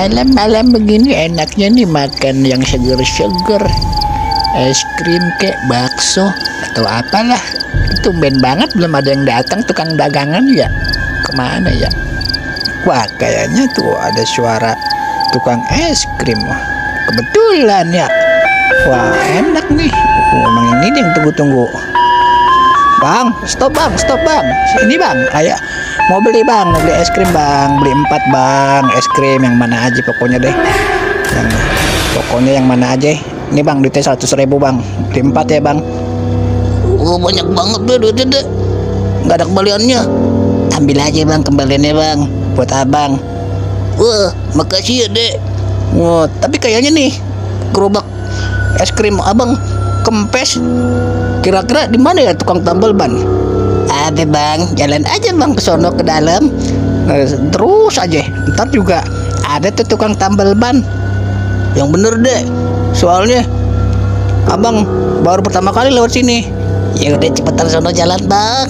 Malam-malam begini enaknya nih makan yang seger-seger. Es krim kek, bakso, atau apalah. Tumben banget belum ada yang datang tukang dagangan ya. Kemana ya? Wah, kayaknya tuh ada suara tukang es krim. Kebetulan ya. Wah, enak nih. Emang ini yang tunggu-tunggu. Bang, stop bang. Sini bang, ayo. Mau beli bang, mau beli es krim bang. Beli 4 bang, es krim yang mana aja pokoknya deh. Pokoknya yang mana aja. Ini bang, duitnya 100.000 bang. Beli 4 ya bang. Oh, banyak banget deh duitnya deh. Nggak ada kembaliannya. Ambil aja bang kembaliannya bang, buat abang. Wah, makasih ya dek. Oh, tapi kayaknya nih gerobak es krim abang kempes. Kira-kira di mana ya tukang tambal ban? Ada bang, jalan aja bang ke sono ke dalam. Terus aja, ntar juga ada tuh tukang tambal ban. Yang bener deh. Soalnya abang baru pertama kali lewat sini. Ya udah cepetan sono jalan bang.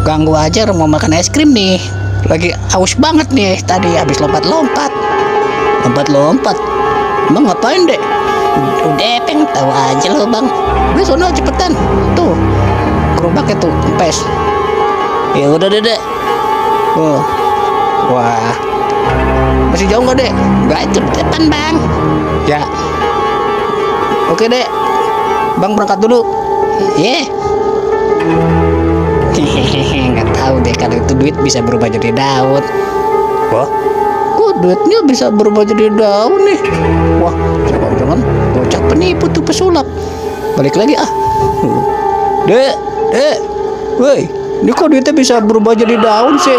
Ganggu aja mau makan es krim nih. Lagi haus banget nih tadi habis lompat-lompat. Emang ngapain dek? Udah pengen tahu aja lo bang. Udah sono cepetan. Tuh gerobaknya tuh kempes. Ya udah dek. Wah, masih jauh nggak dek? Nggak, cepetan bang. Ya. Oke dek. Bang berangkat dulu. Yeah. Nggak tahu deh kalau itu duit bisa berubah jadi daun. Wah, kok duitnya bisa berubah jadi daun nih? Wah, jangan-jangan bocah penipu tuh pesulap. Balik lagi ah. Dek, woi, ini kok duitnya bisa berubah jadi daun sih?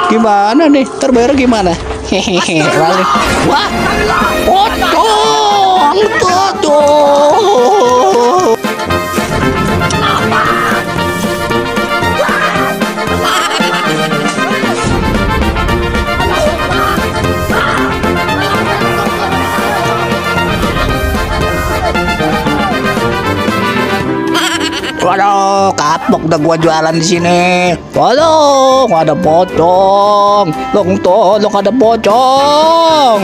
Gimana nih? Terbayar gimana? Hehehe, balik. Wah, potong. Waduh, kapok dah gua jualan di sini. Waduh, ada pocong. Tolong ada pocong.